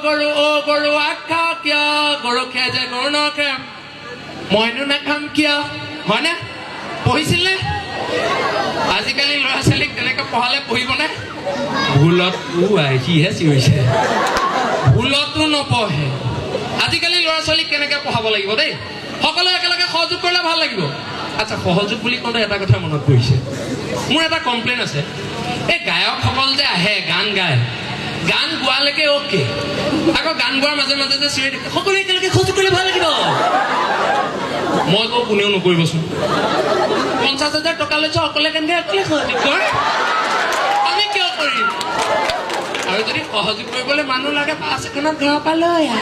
গৰু, অ' গৰু আগ খাৱ কিয়? গৰখীয়া যে গৰু নৰখে, মইনো নাখাম কিয়? হয়নে? পঢ়িছিল নে? আজিকালি ল'ৰা ছোৱালীক তেনেকে পঢ়ালে পঢ়িবনে? ভুলত সিহে চিঞৰিছে, ভুলতো নপঢ়ে। আজিকালি ল'ৰা ছোৱালীক কেনেকে পঢ়াব লাগিব দেই, সকলোৱে একেলগে সহযোগ কৰিলে ভাল লাগিব। আচ্ছা, সহযোগ বুলি কওঁতে এটা কথা মনত পৰিছে, মোৰ এটা কমপ্লেইন আছে। এই গায়কসকল যে আহে গান গায়, গান গোৱালৈকে অ'কে, আকৌ গান গোৱাৰ মাজে মাজে যে চিঞৰি থাকে, সকলোৱে একেলগে সহযোগ কৰিলে ভাল লাগিব। মই কওঁ কোনেও নকৰিবচোন। 50,000 টকা লৈছ, অকলে কেনেকে অকলে সহযোগ কৰ, আমি কিয় কৰিম? আৰু যদি সহযোগ কৰিবলৈ মানুহ লাগে, বাছ এখনত ঘৰৰ পৰা লৈ আহ।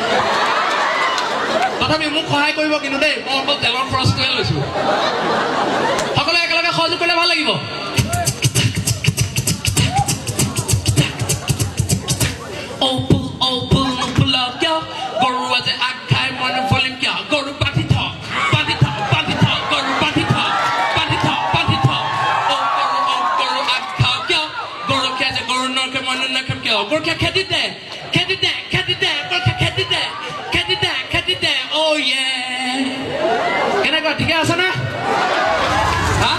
তথাপি মোক সহায় কৰিব কিন্তু দেই, মই অকল তেলৰ খৰচটোহে লৈছো। সকলোৱে একেলগে সহযোগ কৰিলে ভাল লাগিব। ঔ ফুল, ঔ ফুল নুফুল কিয়? গৰুৱা যে আগ খাই মই নুফুলিম কিয়? গৰু বান্ধি থ, বান্ধি থ, বান্ধি থ, গৰু বান্ধি থ, বান্ধি থ, বান্ধি থ। ঔ গৰু, ঔ গৰু আগ খাওঁ কিয়? গৰখীয়া যে গৰু নৰখে, মই নাখাম কিয়? গৰখীয়া খেদি দে, খেদি দে, খেদি দে, গৰখীয়া খেদি দে, খেদি দে, খেদি দে, অ' ইয়ে। কেনেকুৱা, ঠিকে আছেনে? হা?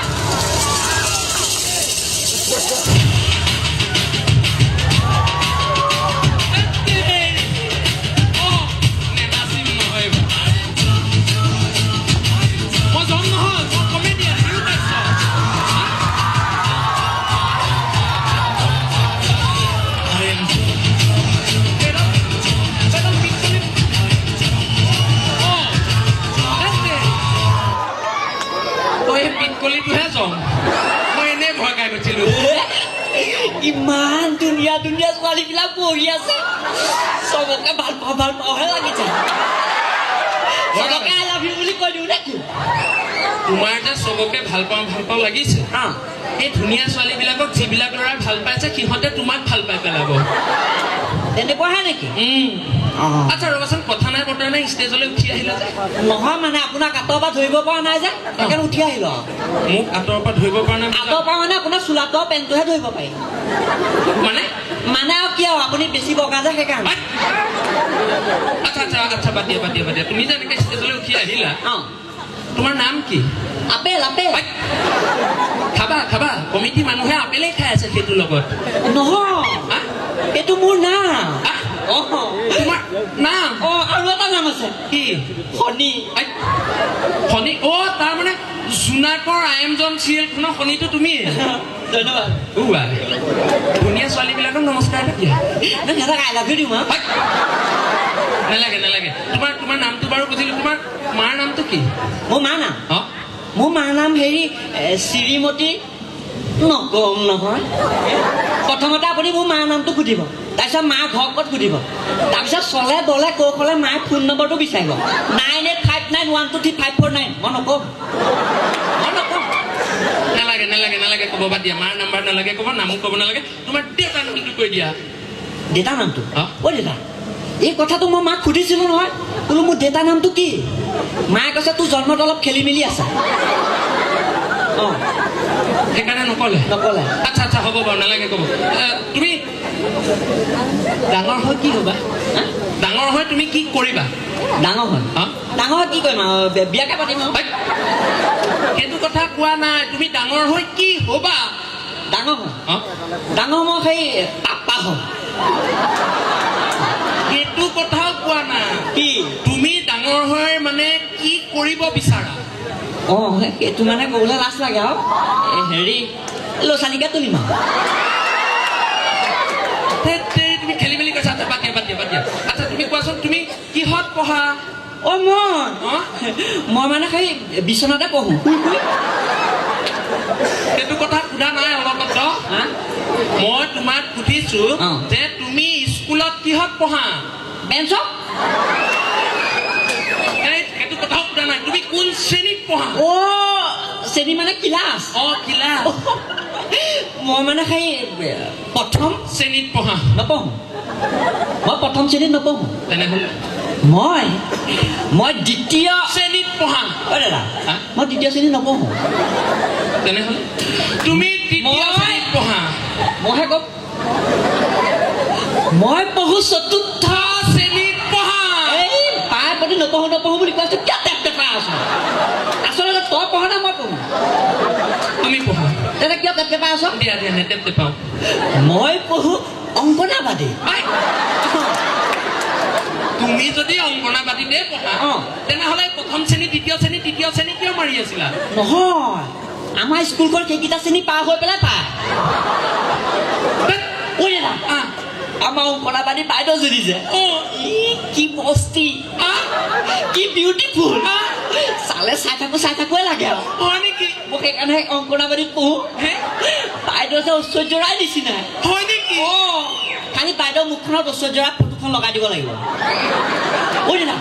পিতকলিটোহে জম, মই এনেই ভয় খাই গৈছিলো। ইমান ধুনীয়া ধুনীয়া ছোৱালীবিলাক বহি আছে, চবকে ভাল পাওঁ ভাল পাওঁহে লাগিছে। চবকে I love you বুলি কৈ দিওঁ নেকি? তোমাৰ যে চবকে ভাল পাওঁ ভাল পাওঁ লাগিছে, এই ধুনীয়া ছোৱালীবিলাকক যিবিলাক ল'ৰাই ভাল পাইছে, সিহঁতে তোমাক ভাল পাই পেলাব। তেনেকুৱাহে নেকি? আচ্ছা ৰ'বাচোন, কথা নাই বতৰা নাই ষ্টেজলৈ উঠি আহিলা যে? নহয় মানে আপোনাক আঁতৰৰ পৰা ধৰিব পৰা নাই যে, সেইকাৰণে উঠি আহিলো। মোক আঁতৰৰ পৰা ধৰিব পৰা নাই? আঁতৰৰ পৰা মানে আপোনাৰ চোলাটো আৰু পেণ্টটোহে ধৰিব পাৰি। মানে? মানে আৰু কি আৰু, আপুনি বেছি বগা যে সেইকাৰণে। আচ্ছা আচ্ছা আচ্ছা, বাদ দিয়া, বাদ দিয়া, বাদ দিয়া। তুমি যে এনেকে ষ্টেজলৈ উঠি আহিলা, তোমাৰ নাম কি? আপেল। আপেল। খাবা খাবা, কমিটি মানুহে আপেলেই খাই আছে সেইটোৰ লগত। নহয়, এইটো মোৰ নাম। তোমাৰ নাম? অ, আৰু এটা নাম আছে। কি? শনি। শনি? অ, তাৰমানে জোনাকৰ I am জন চিৰিয়েলখনৰ শনিটো তুমি? ধন্যবাদ। ধুনীয়া ছোৱালীবিলাকক নমস্কাৰ এটা দিয়া। সিহঁতক I love you দিওঁ। নালাগে নালাগে। তোমাৰ তোমাৰ নামটো বাৰু বুজিলো, তোমাৰ মাৰ নামটো কি? মোৰ মাৰ নাম? মোৰ মাৰ নাম হেৰি শ্ৰীমতী নকম নহয়। প্ৰথমতে আপুনি মোৰ মাৰ নামটো সুধিব, তাৰপিছত মা ঘৰ ক'ত সুধিব, তাৰপিছত চলে বলে কৌশলে মাৰ ফোন নম্বৰটো বিচাৰিব, 9859123549। মই নকম, মই নকম। নালাগে নালাগে নালাগে ক'ব, বাদ দিয়া। মাৰ নাম্বাৰ নালাগে ক'ব, নামো ক'ব নালাগে। তোমাৰ দেউতাৰ নামটো কৈ দিয়া। দেউতাৰ নামটো? অ' দেউতা, এই কথাটো মই মাক সুধিছিলো নহয়, বোলো মোৰ দেউতাৰ নামটো কি? মায়ে কৈছে তোৰ জন্মত অলপ খেলি মেলি আছে। অঁ, সেইকাৰণে নকলে? নকলে। আচ্ছা আচ্ছা, হ'ব বাৰু, নালাগে ক'ব। তুমি ডাঙৰ হৈ কি হ'বা? ডাঙৰ হৈ তুমি কি কৰিবা? ডাঙৰ হৈ? ডাঙৰ হৈ কি কৰিম আৰু, বিয়াকে পাতিম আৰু। সেইটো কথা কোৱা নাই, তুমি ডাঙৰ হৈ কি হ'বা? ডাঙৰ হৈ? ডাঙৰ মই সেই পাপা হ'ম। সেইটো কথাও কোৱা নাই। কি? তুমি ডাঙৰ হৈ মানে কি কৰিব বিচাৰা? অ, সেইটো মানে ক'বলৈ লাজ লাগে আৰু। হেৰি, ল'ৰা ছোৱালীকে তুলিম আৰু। তুমি খেলি মেলি কৈছা। আচ্ছা বাদ দিয়া, বাদ দিয়া, বাদ দিয়া। আচ্ছা তুমি কোৱাচোন, তুমি কিহত পঢ়া? অ, মই মই মানে সেই বিচনাতে পঢ়ো শুই শুই। সেইটো কথা সোধা নাই অলপত। মই তোমাক সুধিছো যে তুমি স্কুলত কিহত পঢ়া? বেঞ্চত। সেইটো কথাও সোধা নাই। তুমি কোন শ্ৰেণীত পঢ়া? অ, শ্ৰেণী মানে ক্লাছ? অ, ক্লাছ। মই মানে সেই প্ৰথম শ্ৰেণীত পঢ়া? নপঢ়ো, মই প্ৰথম শ্ৰেণীত নপঢ়ো। তেনেহ'লে? মই মই দ্বিতীয় শ্ৰেণীত পঢ়া। অ দাদা, মই দ্বিতীয় শ্ৰেণীত নপঢ়ো। তেনেহ'লে তুমি তৃতীয় শ্ৰেণীত পঢ়া? মইহে কম, মই পঢ়ো চতুৰ্থ পেলাই কিয় টেপ টেপাই আছ? দিয়া দিয়া, নেটেপ টেপাওঁ। মই পঢ়ো অংগনাবাদী। I, তুমি যদি অংগনাবাদীতে পঢ়া, তেনেহলে প্ৰথম শ্ৰেণী, দ্বিতীয় শ্ৰেণী, তৃতীয় শ্ৰেণী কিয় মাৰি আছিলা? নহয়, আমাৰ স্কুলখন সেইকেইটা শ্ৰেণী পাৰ হৈ পেলাই পায়। ধেৎ, ঐ দাদা, আহ, আমাৰ অংগনাবাদী বাইদেউজনী যে, ই কি মস্তি, আহ, কি বিউটিফুল, আহ, চালে চাই থাকো চাই থাকোৱে লাগে আৰু। হয় নেকি? মই সেইকাৰণে অংগনাবাদীত পঢ়ো। হে? বাইদেউ যে ঐশ্বৰ্য ৰায় নিচিনা। হয় নেকি? অ, খালি বাইদেউ মুখখনত ঐশ্বৰ্য ৰায় ফটোখন লগাই দিব লাগিব। ঐ দাদা,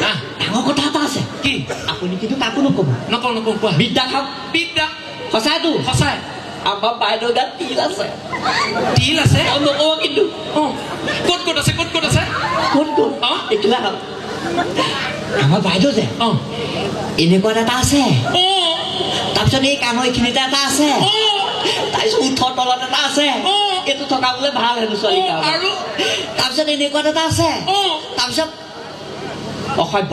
আহ, ডাঙৰ কথা এটা আছে। কি? আপুনি কিন্তু কাকো নক'ব। নকওঁ নকওঁ, কোৱা। বিদ্যা খাওক। বিদ্যা। সঁচাইতো? সঁচাই। আমাৰ বাইদেউ গাত তিল আছে। তিল আছে? অ, নক'ব কিন্তু। অ, ক'ত ক'ত আছে, ক'ত ক'ত আছে? ক'ত ক'ত? অ? এইটো আহক, আমাৰ বাইদেউ যে, এনেকুৱা এটা আছে, তাৰপিছত এই কাণৰ এইখিনিতে এটা আছে, তাৰপিছত ওঠৰ তলত এটা আছে। এইটো থকা বোলে ভাল হেনো ছোৱালী কাৰণে। আৰু? তাৰপিছত এনেকুৱা এটা আছে। তাৰপিছত অসভ্য,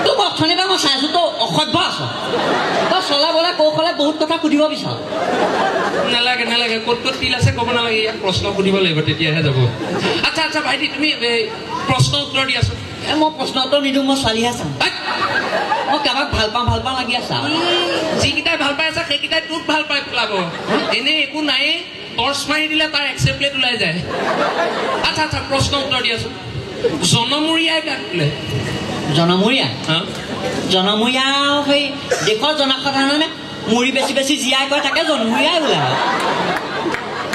তোক অথনিৰ পৰা মই চাইছো, তই অসভ্য আছ। তই চলাবলে কৌশলে বহুত কথা সুধিব বিচাৰ। নালাগে নালাগে, ক'ত ক'ত তিল আছে ক'ব নালাগে। ইয়াক প্ৰশ্ন সুধিব লাগিব, তেতিয়াহে যাব। আচ্ছা আচ্ছা ভাইটি, তুমি এই প্ৰশ্ন উত্তৰ দিয়াচোন। এ, মই প্ৰশ্ন উত্তৰ নিদিওঁ, মই ছোৱালীহে চাম। হাই! মই কাৰোবাক ভাল পাওঁ ভাল পাওঁ লাগি আছে আৰু। যিকেইটাই ভাল পাই আছে, সেইকেইটাই তোক ভাল পাই পেলাব। এনেই একো নায়েই, টৰ্চ মাৰি দিলে তাৰ এক্সৰে প্লেট ওলাই যায়। আচ্ছা আচ্ছা, প্ৰশ্ন উত্তৰ দিয়াচোন। জনমূৰীয়াই কাক বোলে? জনমূৰীয়া? হা? জনমূৰীয়া সেই দেশৰ জনসাধাৰণে মূৰি বেছি বেছি জীয়াই কয়, তাকে জনমূৰীয়াই বোলে আৰু।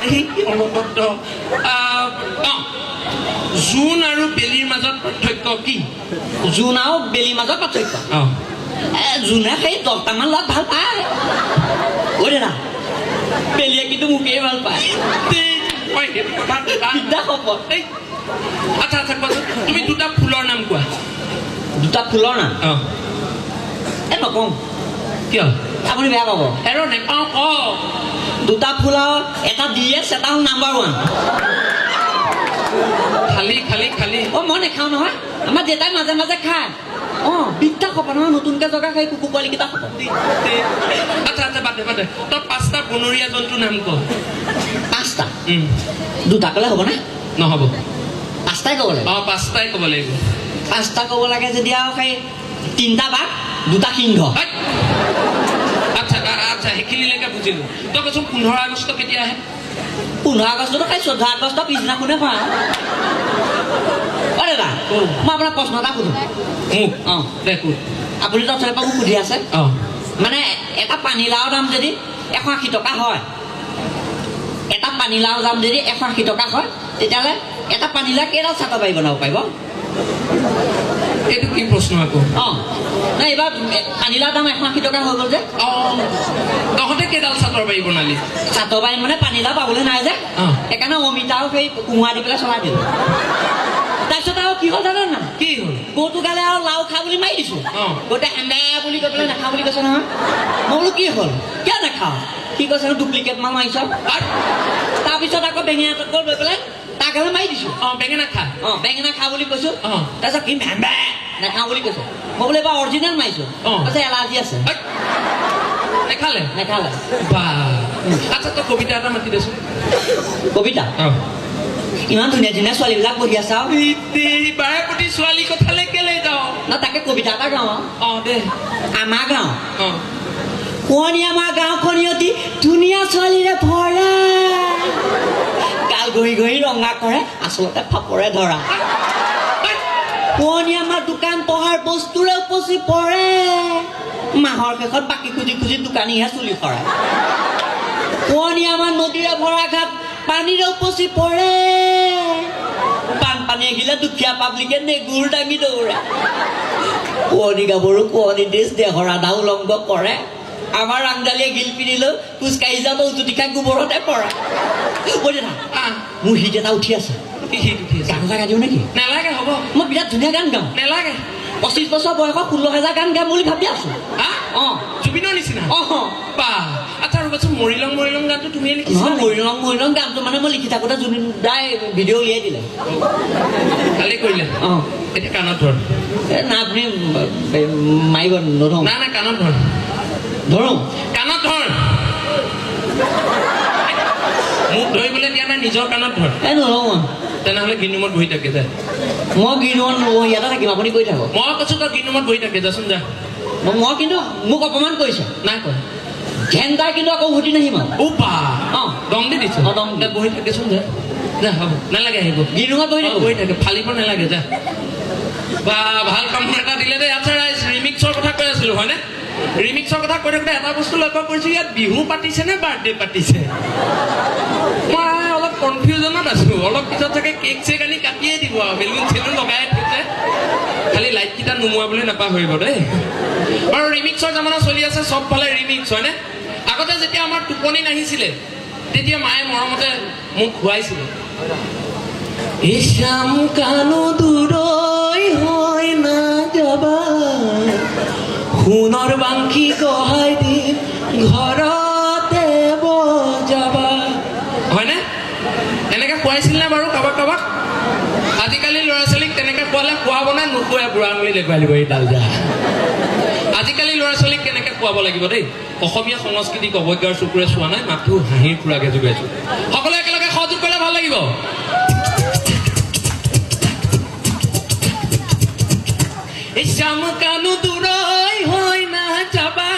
এই অনবদ্য। অ, জোন আৰু বেলিৰ মাজত পাৰ্থক্য কি? জোন আৰু বেলিৰ মাজত পাৰ্থক্য? অ। এ, জোনে সেই 10টামান ল'ৰাক ভাল পায়। ঐ দাদা, বেলিয়ে কিন্তু মোকেই ভাল পায়। এই, মই সেইটো কথা সোধা। বিদ্যা শপত। এই, আচ্ছা আচ্ছা, কোৱাচোন তুমি, দুটা ফুলৰ নাম কোৱা। দুটা ফুলৰ নাম? অ। এ, নকওঁ। কিয়? আপুনি বেয়া পাব। হেৰ, নেপাওঁ, ক। দুটা ফুল আৰু এটা ডি এছ, এটা হ'ল নাম্বাৰ 1। খালি খালি খালি। অ, মই নাখাওঁ নহয়, আমাৰ দেউতাই মাজে মাজে খায়। অ, বিদ্যা শপত নহয়, নতুনকে জগা সেই কুকুৰ পোৱালিকেইটা শপত। আচ্ছা আচ্ছা, বাদ দে বাদ দে। তই পাঁচটা বনৰীয়া জন্তুৰ নাম ক। পাঁচটা? দুটা ক'লে হ'বনে? নহ'ব। পাঁচটাই ক'ব লাগিব? অ, পাঁচটাই ক'ব লাগিব। পাঁচটা ক'ব লাগে যদি আৰু সেই তিনিটা বাঘ, দুটা সিংহ। হাই! আচ্ছা আচ্ছা, সেইখিনিলৈকে বুজিলো। তই কচোন, 15 আগষ্ট কেতিয়া আহে? 15 আগষ্টতো সেই 14 আগষ্ট পিছদিনাখনে হয়। অ দাদা, মই আপোনাক প্ৰশ্ন এটা সুধো। মোক? অ। দে, সুধ। আপুনিতো অথনিৰ পৰা মোক সুধি আছে। অ। মানে এটা পানীলাওৰ দাম যদি 180 টকা হয়, এটা পানীলাওৰ দাম যদি 180 টকা হয়, তেতিয়াহ'লে এটা পানীলাও কেইডাল চাটৰ বাৰী বনাব পাৰিব? এইটো কি প্ৰশ্ন আকৌ? অ, নাই, এইবাৰ পানীলাওৰ দাম 180 টকা হৈ গ'ল যে। অ, তহঁতে কেইডাল চাটৰ বাৰী বনালি? চাটৰ বাৰী মানে পানীলাও পাবলৈ নাই যে, সেইকাৰণে অমিতাও সেই কোমোৰা দি পেলাই চলাই দিলো। তাৰপিছত আৰু কি হ'ল জানে নাই? কি হ'ল? গৰুটো গালে আৰু লাও খা বুলি মাৰি দিছো। গোটেই হেন্দা বুলি কৈ পেলাই নাখাওঁ বুলি কৈছে নহয়। মই বোলো কি হ'ল, কিয় নাখাওঁ? সি কৈছে ডুপ্লিকেট মাল মাৰিছ। তাৰপিছত আকৌ বেঙেনা এটুকুৰা লৈ পেলাই তাৰ গালে মাৰি দিছো। অ, বেঙেনা খা। অ, বেঙেনা খা বুলি কৈছো। তাৰপিছত কি মেম্বে নাখাওঁ বুলি কৈছে। মই বোলো এইবাৰ অৰিজিনেল মাৰিছো। কৈছে এলাৰ্জি আছে। ঐ, নেখালে? নেখালে। বা, আচ্ছা, তই কবিতা এটা মাতি দেচোন। কবিতা? অ। ইমান ধুনীয়া ধুনীয়া ছোৱালীবিলাক বহি আছে আৰু। বাৰে প্ৰতি ছোৱালী কথালে কেলে যাওঁ? ন, তাকে কবিতা এটা গাওঁ আৰু। অ, দে। আমাৰ গাঁও। অ। শুৱনি আমাৰ গাঁওখনি অতি ধুনীয়া ছোৱালীৰে ভৰা। গাল ঘঁহি ঘঁহি ৰঙা কৰে, আচলতে ফাপৰে ধৰা। শুৱনি আমাৰ দোকান পহাৰ বস্তুৰে উপচি পৰে। মাহৰ শেষত বাকী খুজি খুজি দোকানীহে চুলি সৰাই। শুৱনি আমাৰ নদীৰে ভৰা ঘাট পানীৰে উপচি পৰে। বানপানী আহিলে দুখীয়া পাব্লিকে নেগুৰ দাঙি দৌৰে। শুৱনি গাভৰু শুৱনি দেশ দেহৰ আধা উলংগ কৰে। আমাৰ ৰাংডালীয়ে গিল পিন্ধিলেও খোজকাঢ়ি যাওঁতে উজুতি খাই গোবৰতে পৰে। ঐ দাদা, মোৰ হিট এটা উঠি আছে। কি হিট উঠি আছে? গান এটা গাই দিওঁ নেকি? নালাগে, হ'ব। মই বিৰাট ধুনীয়া গান গাওঁ। নালাগে। 25 বছৰ বয়সত 16,000 গান গাম বুলি ভাবি আছো। হা? অ। জুবিনৰ নিচিনা? অ। বা, আচ্ছা ৰ'বাচোন, মৰিলং মৰিলং গানটো তুমিয়ে লিখিছিলা নহয়, নেকি? মৰিলং মৰিলং গানটো মানে মই লিখি থাকোঁতে জুবিন দাই ভিডিঅ' উলিয়াই দিলে। ভালেই কৰিলে। অ। এতিয়া কাণত ধৰ। এ, না, আপুনি মাৰিব, নধৰো। না না, কাণত ধৰ। ধৰো। কাণত ধৰ। নাই, নিজৰ কাণত ধৰ। এই নলওঁ মই। তেনেহ'লে গ্ৰীণ ৰুমত বহি থাকে যা। মই গ্ৰীণ ৰুমত নবহোঁ, ইয়াতে থাকিম, আপুনি কৈ থাকক। মই কৈছো তই গ্ৰীণ ৰুমত বহি থাকে যাচোন যা। মই কিন্তু মোক অপমান কৰিছে। নাই কোৱা। ঘেণ্টাই কিন্তু আকৌ উভতি নাহিম আৰু। ও বা, অ। দম দি দিছ। অ, দম দি। দে, বহি থাকেচোন, যা যা, হ'ব, নালাগে আহিব। গ্ৰীণ ৰুমত বহি অ, থাকো। বহি থাকে, ফালিব নালাগে, যা। বা, ভাল কামোৰ এটা দিলে দেই। আচ্ছা ৰাইজ, ৰিমিক্সৰ কথা কৈ আছিলো, হয়নে? ৰিমিক্সৰ কথা কৈ থাকোঁতে এটা বস্তু লক্ষ্য কৰিছো, ইয়াত বিহু পাতিছে নে বাৰ্থডে পাতিছে, মই অলপ কনফিউজনত আছো। অলপ পিছত চাগে কেক চেক আনি কাটিয়ে দিব আৰু, বেলুন চেলুন লগাই থৈছে। খালি লাইটকেইটা নুমুৱাবলৈ নাপাহৰিব দেই। বাৰু, ৰিমিক্সৰ জামানা চলি আছে, চবফালে ৰিমিক্স, হয়নে? আগতে যেতিয়া আমাৰ টোপনি নাহিছিলে, তেতিয়া মায়ে মৰমতে মোক খুৱাইছিলে, এ শ্যাম কানু দূৰৈ হৈ নাযাবা, সোণৰ বাংশী গহাই দিম ঘৰতে বজাবা, হয়নে? এনেকে খুৱাইছিল নে বাৰু কাৰোবাক কাৰোবাক? আজিকালি ল'ৰা ছোৱালীক তেনেকে খুৱালে খুৱাব নে নোখোৱাই? বুঢ়া আঙুলি দেখুৱাই দিব, এইডাল যা। আজিকালি ল'ৰা ছোৱালীক কেনেকে খুৱাব লাগিব দেই। অসমীয়া সংস্কৃতিক অৱজ্ঞাৰ চকুৰে চোৱা নাই, মাথো হাঁহিৰ খোৰাকে যোগাইছো। সকলোৱে একেলগে সহযোগ কৰিলে ভাল লাগিব। এই শ্যাম কানু দূৰৈ হৈ নাযাবা,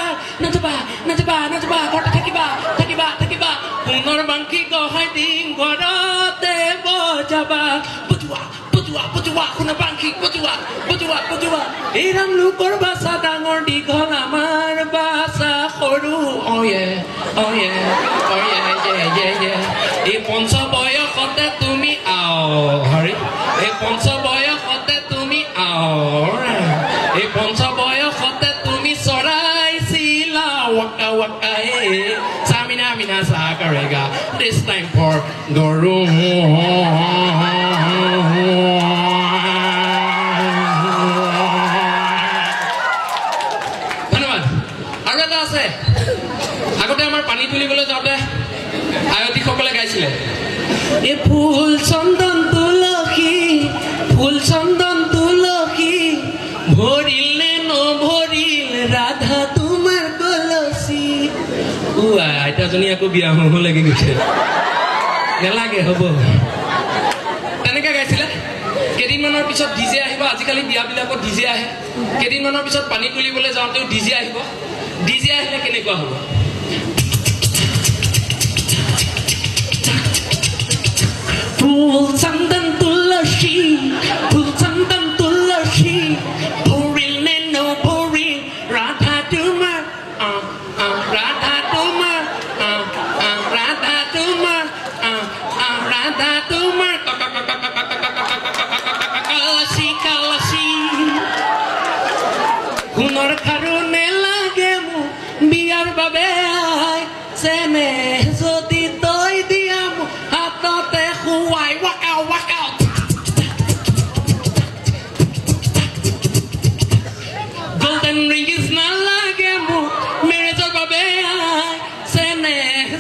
নাযাবা, নাযাবা, নাযাবা, ঘৰতে থাকিবা, থাকিবা, থাকিবা, সোণৰ বাংশী গহাই দিম ঘৰতে বজাবা, বজোৱা, বজোৱা, বজোৱা, সোণৰ বাংশী বজোৱা, বজোৱা, বজোৱা। এই ৰাম লোকৰ বাচা ডাঙৰ দীঘল, আমাৰ বাচা সৰু, অয়ে অয়ে অয়ে য়ে য়ে য়ে। এই পঞ্চ বয়সতে তুমি আও হৰি, এই পঞ্চ বয়সতে তুমি আও, এই পঞ্চ বয়সতে তুমি চৰাইছিলা ৱাকা ৱাকা, এ চামিনা মিনা চা কৰেগা, this time for গৰু। ধন্যবাদ। আৰু এটা আছে, আগতে আমাৰ পানী তুলিবলৈ যাওঁতে আয়তীসকলে গাইছিলে, এই ফুল চন্দন তুলসী, ফুল চন্দন তুলসী ভৰিল নে নভৰিল ৰাধা তোমাৰ কলচী। উ আইতাজনী আকৌ বিয়া হওঁ লাগি গৈছে, নেলাগে হ'ব। তেনেকে গাইছিলে। কেইদিনমানৰ পিছত ডিজে আহিব। আজিকালি বিয়াবিলাকত ডিজে আহে। কেইদিনমানৰ পিছত পানী তুলিবলৈ যাওঁতেও ডিজে আহিব। ডিজে আহিলে কেনেকুৱা হ'ব? ফুল চন্দন তুলসী, ফুল চন্দন তুলসী ভৰিল নে নভৰিল ৰাধা তোমাৰ, ৰাধা তোমাৰ, ৰাধা তোমাৰ, ৰাধা তোমাৰ কলচী কলচী। সোণৰ খাৰু নেলাগে মোক বিয়াৰ বাবে আই, চেনে যদি তই দিয়া মোক হাততে খুৱাই, waka waka. Golden ring is নালাগে মোক মেৰেজৰ বাবে আই, চেনে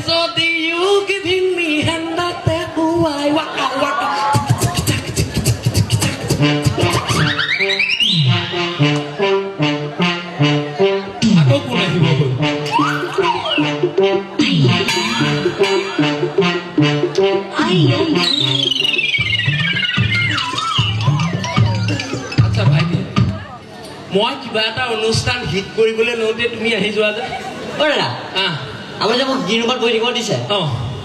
যদি ইউ গিভিং মি হেণ্ডতে খুৱাই, ৱাকা ৱাকা। আকৌ কোন আহিব হ'ল? আচ্ছা ভাইটি, মই কিবা এটা অনুষ্ঠান হিট কৰিবলৈ লওঁতে তুমি আহি যোৱা যে। অ দাদা, আপুনি যে মোক গ্ৰীণ ৰুমত বহি থাকিব দিছে,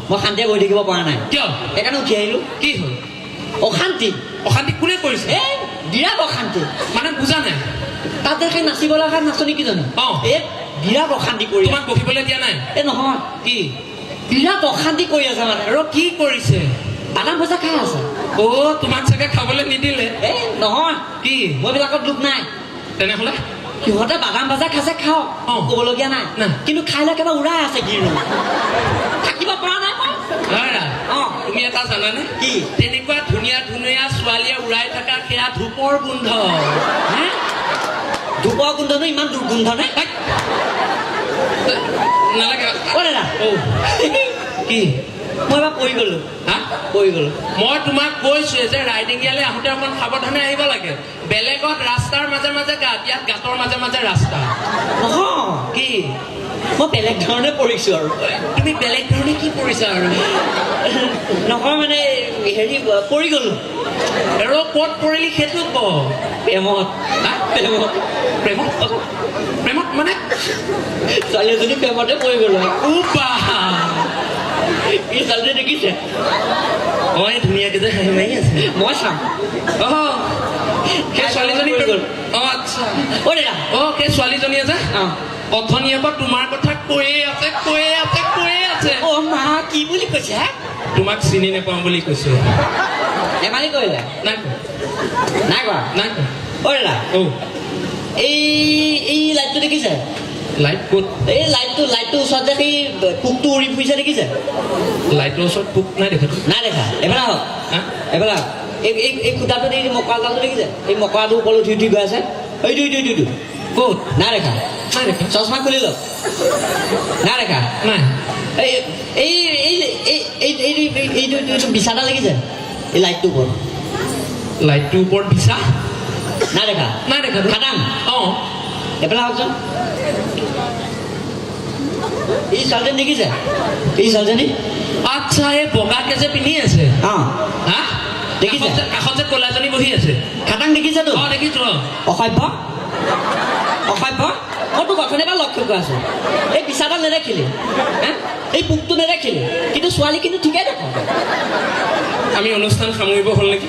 মই শান্তিয়ে বহি থাকিব পৰা নাই। কিয়? সেইকাৰণে উঠি আহিলো। কি হ'ল? অশান্তি। অশান্তি কোনে কৰিছে? এই বিৰাট অশান্তি। মানে বুজা নাই। তাত যে সেই নাচিবলৈ অহা নাচনী কেইজনী, এই বিৰাট অশান্তি কৰি আছে। তোমাক বহিবলৈ দিয়া নাই? এই নহয়। কি? বিৰাট অশান্তি কৰি আছে মানে। আৰু কি কৰিছে? বাদাম ভজা খাই আছে। অ, তোমাক চাগে খাবলৈ নিদিলে। এই নহয়। কি? মই বিলাকত লোভ নাই। তেনেহ'লে? সিহঁতে বাদাম ভাজা খাইছে, খাওক, ক'বলগীয়া নাই, কিন্তু খাই লৈ একেবাৰে উৰাই আছে গ্ৰীণ ৰুমত, থাকিব পৰা নাই মই। তুমি এটা জানানে? কি? তেনেকুৱা ধুনীয়া ধুনীয়া ছোৱালীয়ে উৰাই থকা সেয়া ধূপৰ গোন্ধ। হে? ধূপৰ গোন্ধনো ইমান দুৰ্গন্ধ নে? নালাগে। অ দাদা। অ। কি? মই এবাৰ পৰি গলো। হা? পৰি গলো। মই তোমাক কৈছোৱে যে ৰাইডিঙিয়ালৈ আহোঁতে অকণ সাৱধানে আহিব লাগে। বেলেগত ৰাস্তাৰ মাজে মাজে গাঁত, ইয়াত গাঁতৰ মাজে মাজে ৰাস্তা। নহয়। কি? মই বেলেগ ধৰণে পৰিছো আৰু। তুমি বেলেগ ধৰণে কি পৰিছা আৰু? নহয় মানে হেৰি, পৰি গ'লো। আৰু ক'ত পৰিলি সেইটো ক। প্ৰেমত। হা? প্ৰেমত। প্ৰেমত? প্ৰেমত মানে? ছোৱালী এজনী প্ৰেমতে পৰি গ'লো। ও বা! এই ছোৱালীজনী দেখিছে? অ, এই ধুনীয়াকে যে হাঁহি মাৰি আছে। মই চাম। অ, সেই ছোৱালীজনী? পৰি গ'ল। অ, আচ্ছা। অ দাদা। অ, সেই ছোৱালীজনীয়ে যে অথনিৰ পৰা তোমাৰ কথা কৈয়ে আছে, কৈয়ে আছে, কৈয়ে আছে। অ মা, কি বুলি কৈছে হে? তোমাক চিনি নাপাওঁ বুলি কৈছে। ধেমালি কৰিলে? নাই কোৱা। নাই কোৱা? নাই কোৱা। অ দাদা। অ। এই লাইটটো দেখিছে? লাইট ক'ত? এই লাইটটো ওচৰত যে সেই পোকটো উৰি ফুৰিছে, দেখিছে? লাইটৰ ওচৰত পোক নাই দেখাটো। নাই দেখা? এইফালে আহক। হা? এইফালে আহক। এই খুঁটাটোত এই মকৰা জালটো দেখিছে? এই মকৰাটো ওপৰত উঠি উঠি গৈ আছে, এইটো এইটো এইটো এইটো। ক'ত? নাই দেখা? নাই দেখা। চশমা খুলি লওক। নাই দেখা? নাই। এই এই এই এই এই এই এইটো এইটো বিছা এটা লাগিছে এই লাইটটোৰ ওপৰত। লাইটটোৰ ওপৰত বিছা? নাই দেখা? নাই দেখা। খাটাং। অ। এইফালে আহকচোন। এই ছোৱালীজনী দেখিছে? এই ছোৱালীজনী? আচ্ছা, এই বগাকে যে পিন্ধি আছে? অ। হা? দেখিছে? কাষত যে ক'লাজনী বহি আছে? খাটাং দেখিছেতো? অ, দেখিছো, অ। অসভ্য, অসভ্য, মই তোক অথনিৰ পৰা লক্ষ্য কৰি আছো। এই বিছাডাল নেদেখিলি হে? এই পোকটো নেদেখিলি, কিন্তু ছোৱালী কিন্তু ঠিকেই দেখ। আমি অনুষ্ঠান সামৰিব হ'ল নেকি?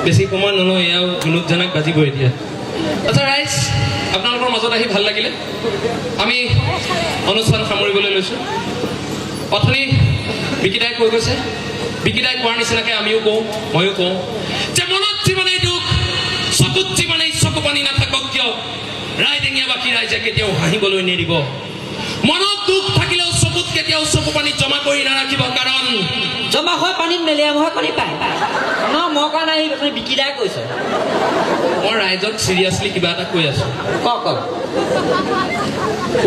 বেছি সময় নলওঁ, এয়াও গুণুক জানাক বাজিব এতিয়া। আচ্ছা ৰাইজ, আপোনালোকৰ মাজত আহি ভাল লাগিলে। আমি অনুষ্ঠান সামৰিবলৈ লৈছোঁ। অথনি বিকিদাই কৈ গৈছে, বিকিদাই কোৱাৰ নিচিনাকৈ আমিও কওঁ, ময়ো কওঁ যে মনত যিমানেই দুখ, চকুত যিমানেই চকু পানী নাথাকক কিয়, ৰাইডিঙীয়াবাসী ৰাইজে কেতিয়াও হাঁহিবলৈ নিদিব। মনত দুখ থাকিলেও চকুত কেতিয়াও চকু পানী জমা কৰি নাৰাখিব, কাৰণ জমা হয় পানীত মেলিয়া হয় পানী পায় ন। মই কোৱা নাই, বিকিদাই কৈছে। মই ৰাইজক চিৰিয়াছলি কিবা এটা কৈ আছো। কওক, কওক।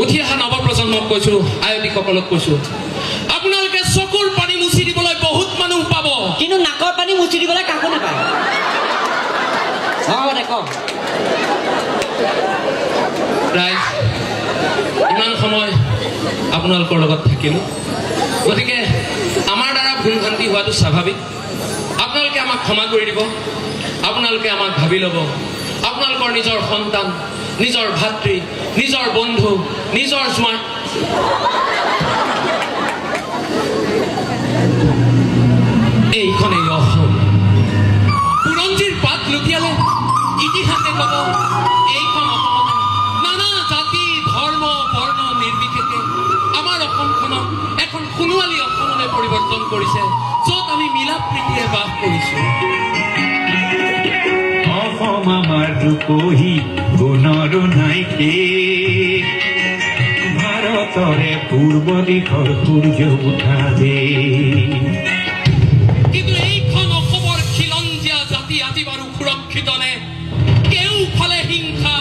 উঠি অহা নৱপ্ৰজন্মক কৈছো, আয়তীসকলক কৈছো, আপোনালোকে চকুৰ পানী মুচি দিবলৈ বহুত মানুহ পাব, কিন্তু নাকৰ পানী মুচি দিবলৈ কাকো নাপায়। হ'ব দে, কওক। ৰাইজ, ইমান সময় আপোনালোকৰ লগত থাকিলোঁ, গতিকে আমাৰ দ্বাৰা ভুল ভ্ৰান্তি হোৱাটো স্বাভাৱিক। আপোনালোকে আমাক ক্ষমা কৰি দিব। আপোনালোকে আমাক ভাবি ল'ব আপোনালোকৰ নিজৰ সন্তান, নিজৰ ভাতৃ, নিজৰ বন্ধু, নিজৰ জোঁৱাই। এইখনেই অসম। বুৰঞ্জীৰ পাত লুটিয়ালে ইতিহাসে ক'ব, এইখন অসমতে নানা জাতি, ধৰ্ম, বৰ্ণ নিৰ্বিশেষে আমাৰ অসমখনক এখন সোণোৱালী অসমলৈ পৰিৱৰ্তন কৰিছে, য'ত আমি মিলা প্ৰীতিৰে বাস কৰিছোঁ। অসম আমাৰ ৰূপহী গুণৰো নাই শেষ, ভাৰতৰে পূৰ্ব দিশৰ সূৰ্য উঠা দেশ। কিন্তু এইখন অসমৰ খিলঞ্জীয়া জাতি আজি বাৰু সুৰক্ষিত নে? কেউফালে হিংসা,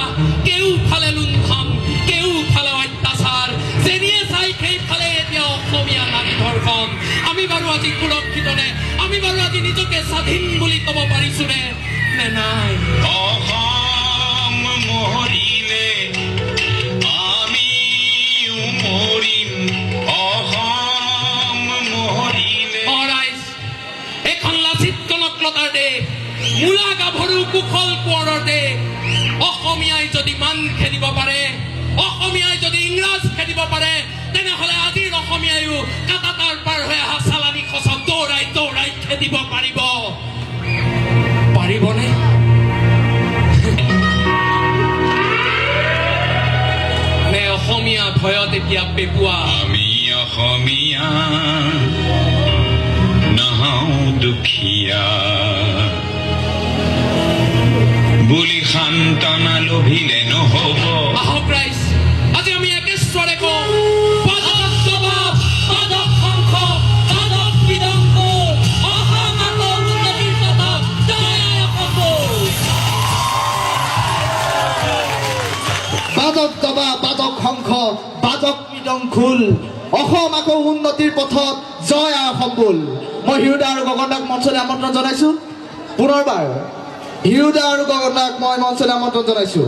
কেউফালে লুণ্ঠন, কেউফালে অত্যাচাৰ, যেনিয়ে চাই সেইফালে এতিয়া অসমীয়া নাৰী ধৰ্ষণ। আমি বাৰু আজি সুৰক্ষিত নে? আমি বাৰু আজি নিজকে স্বাধীন বুলি ক'ব পাৰিছোনে নে নাই? অসম মৰিলে আমিও মৰিম, অসম মৰিলে। অ ৰাইজ, এইখন লাচিত কনকলতাৰ দেশ, মূলা গাভৰু কুশল কোঁৱৰৰ দেশ। অসমীয়াই যদি মান খেদিব পাৰে, অসমীয়াই যদি ইংৰাজ খেদিব পাৰে, তেনেহ'লে আজিৰ অসমীয়াইও কাটাতাৰ পাৰ হৈ অহা চালানী খচক দৌৰাই দৌৰাই খেদিব পাৰিব। পাৰিবনে নে অসমীয়া ভয়ত এতিয়া পেপুৱা? আমি অসমীয়া নহওঁ দুখীয়া বুলি সান্তনা লভিলে নহ'ব। আহক ৰাইজ, আজি আমি একেশ্বৰে কওঁ, বাদক জবাব, বাদক শংখ, বাদক মৃদংগ, অসম আকৌ উন্নতিৰ পথত, জয় আই অসম বল। বাদক দবা, বাদক শংখ, বাদক মৃদং খোল, অসম আকৌ উন্নতিৰ পথত, জয় আই অসম বোল। মই হিৰুদা আৰু গগনদাক মঞ্চলৈ আমন্ত্ৰণ জনাইছো। পুনৰবাৰ হিৰুদা আৰু গগনদাক মই মঞ্চলৈ আমন্ত্ৰণ জনাইছো।